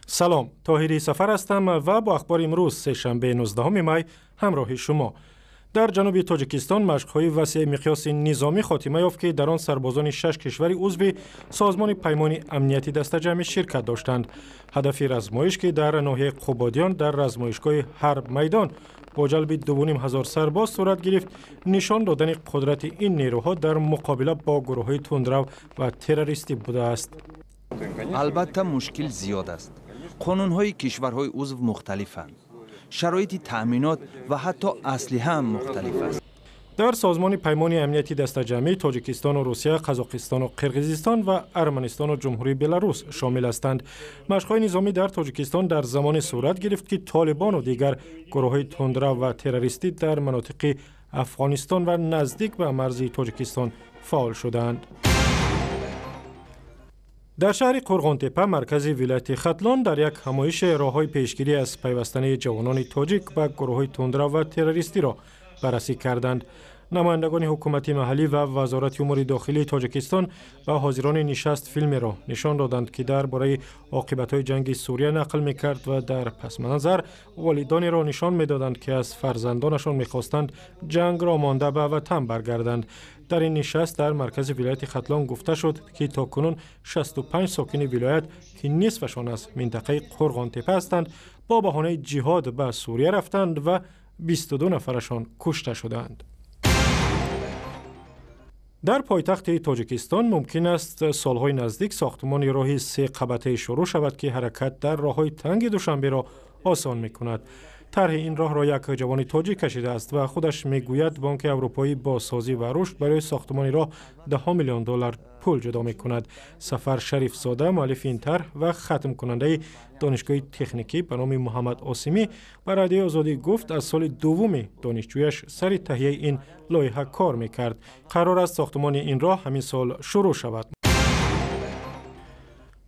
Салом, Тоҳирӣ Сафар ҳастам ва бо ахбори имрӯз, сешанбе, 19 май, ҳамроҳи шумо. Дар ҷануби Тоҷикистон машқҳои васеи миқёси низомӣ хотима ёфт, ки дар он сарбозони шаш кишвари узви Созмони Паймони Амнияти Дастаҷамъӣ ширкат доштанд. Ҳадафи размоиш, ки дар ноҳияи Қубодиён дар размоишгоҳи Ҳарб Майдон бо ҷалби 2500 сарбоз сурат гирифт, нишон додани қудрати ин нерӯҳо дар муқобила бо гурӯҳҳои тундрав ва террористӣ будааст. Албатта, мушкил зиёд аст. Қонунҳои кишварҳои узв мухталифанд, шароити таъминот ва ҳатто аслиҳаам мухталиф аст. Дар Созмони Паймони Амнияти Дастаҷамъӣ Тоҷикистону Русия, Қазоқистону Қирғизистон ва Арманистону Ҷумҳурии Беларус шомил ҳастанд. Машқҳои низомӣ дар Тоҷикистон дар замоне сурат гирифт, ки Толибону дигар гурӯҳҳои тундрав ва террористӣ дар манотиқи Афғонистон ва наздик ба марзи Тоҷикистон фаъол шудаанд. Дар шаҳри Қурғонтепа, маркази вилояти Хатлон, дар як ҳамоише роҳҳои пешгирӣ аз пайвастани ҷавонони тоҷик ба гурӯҳҳои тундрав ва террористиро баррасӣ карданд. Намояндагони ҳукумати маҳаллӣ ва Вазорати умури дохилии Тоҷикистон ба ҳозирони нишаст филмеро нишон доданд, ки дар бораи оқибатҳои ҷанги Сурия нақл мекард ва дар пасманзар волидонеро нишон медоданд, ки аз фарзандонашон мехостанд ҷангро монда ба ватан баргарданд. Дар ин нишаст дар маркази вилояти Хатлон гуфта шуд, ки то кунун 65 сокини вилоят, ки нисфашон аз минтақаи Қурғонтепа ҳастанд, бо баҳонаи ҷиҳод ба Сурия рафтанд ва 22 нафарашон кушта шудаанд. Дар пойтахти Тоҷикистон мумкин аст солҳои наздик сохтмони роҳи се қабатаи шурӯъ шавад, ки ҳаракат дар роҳҳои танги Душанберо осон мекунад. Тарҳи ин роҳро як ҷавони тоҷик кашидааст ва худаш мегӯяд, Бонки Аврупоӣ Бозсозӣ ва Рушд барои сохтмони роҳ даҳҳо миллион доллар пул ҷудо мекунад. Сафар Шарифзода, муаллифи ин тарҳ ва хатмкунандаи Донишгоҳи техникӣ ба номи Муҳаммад Осимӣ, ба Радиои Озодӣ гуфт, аз соли дуввуми донишҷӯяш сари таҳияи ин лоиҳа кор мекард. Қарор аст сохтмони ин роҳ ҳамин сол шурӯъ шавад.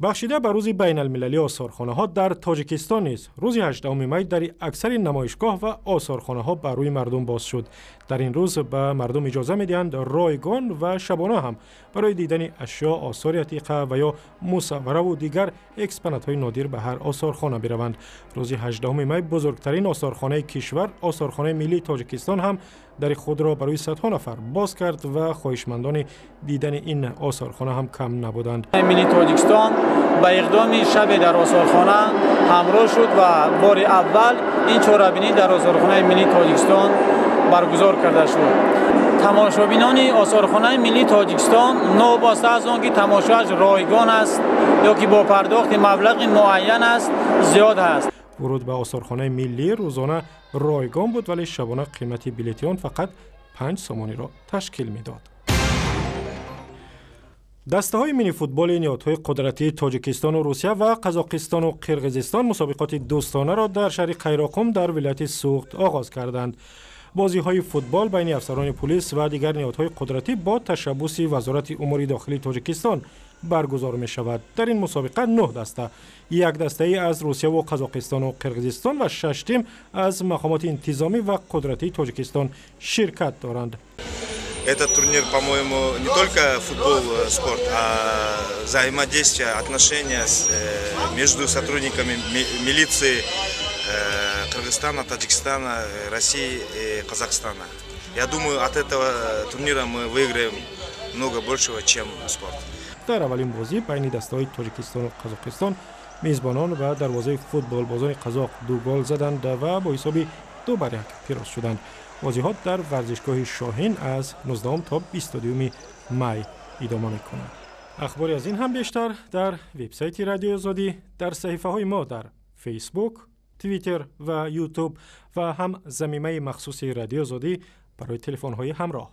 Бахшида ба Рӯзи байналмилалии осорхонаҳо дар Тоҷикистон низ рӯзи 18 май дари аксари намоишгоҳ ва осорхонаҳо ба рӯи мардум боз шуд. Дар ин рӯз ба мардум иҷоза медиҳанд ройгон ва шабона ҳам барои дидани ашё, осори атиқа ва ё мусаввараву дигар экспонатҳои нодир ба ҳар осорхона бираванд. Рӯзи 18 май бузургтарин осорхонаи кишвар, Осорхонаи миллии Тоҷикистон, ҳам дари худро барои садҳо нафар боз кард ва хоҳишмандони дидани ин осорхона ҳам кам набуданд. Миллии Тоҷикистон ба иқдоми шабе дар осорхона ҳамроҳ шуд ва бори аввал ин чорабинӣ дар Осорхонаи миллии Тоҷикистон баргузор карда шуд. Тамошобинони Осорхонаи миллии Тоҷикистон, новобаста аз он ки тамошоаш ройгон аст ё ки бо пардохти маблағи муайян аст, зиёд ҳаст. Вуруд ба Осорхонаи миллӣ рӯзона ройгон буд, вале шабона қимати билети он фақат 5 сомониро ташкил медод. Дастаҳои минифутболи ниҳодҳои қудратии Тоҷикистону Русия ва Қазоқистону Қирғизистон мусобиқоти дӯстонаро дар шаҳри Қайроқум дар вилояти Суғд оғоз карданд. Бозиҳои футбол байни афсарони пулис ва дигар ниҳодҳои қудратӣ бо ташаббуси Вазорати умури дохилии Тоҷикистон баргузор мешавад. Дар ин мусобиқа нӯҳ даста, як дастаи аз Русияву Қазоқистону Қирғизистон ва шаш тим аз мақомоти интизомӣ ва қудратии Тоҷикистон ширкат доранд. Этот турнир, по-моему, не только футбол, спорт, а взаимодействие, отношения между сотрудниками милиции Кыргызстана, Таджикистана, России и Казахстана. Я думаю, от этого турнира мы выиграем много большего, чем спорт. Дар аввалин бозӣ байни дастаҳои Тоҷикистону Қазоқистон мезбонон ба дарвозаи футболбозони қазоқ ду гол заданд ва бо ҳисоби 2-1 пирӯз шуданд. Бозиҳо дар варзишгоҳи Шоҳин аз 19 то 22 май идома мекунад. Ахбори аз ин ҳам бештар дар вебсайти Радиои Озодӣ, дар саҳифаҳои мо дар Фейсбук, Твиттер ва Ютуб ва ҳам замимаи махсуси Радиои Озодӣ барои телефонҳои ҳамроҳ.